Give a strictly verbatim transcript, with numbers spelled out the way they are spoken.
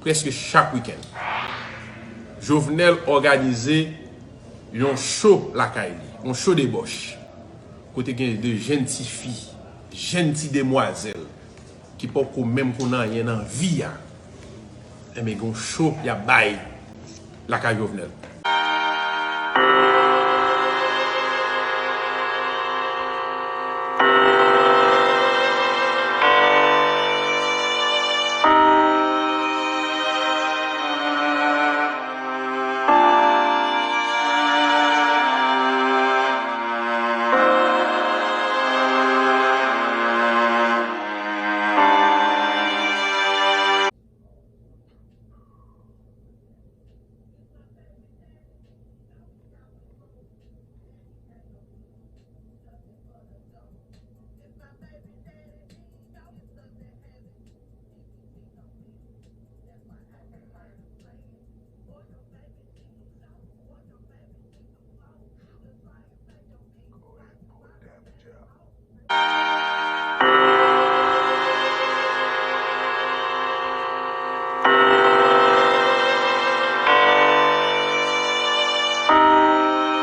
Prèske chak wikenn, Jovenel òganize yon cho lakay li, yon cho debòch, kote gen de jenn tifi, jenn ti demwazèl ki poko menm konn anyen nan vi a. Enben, gen yon cho y ap bay lakay Jovenel.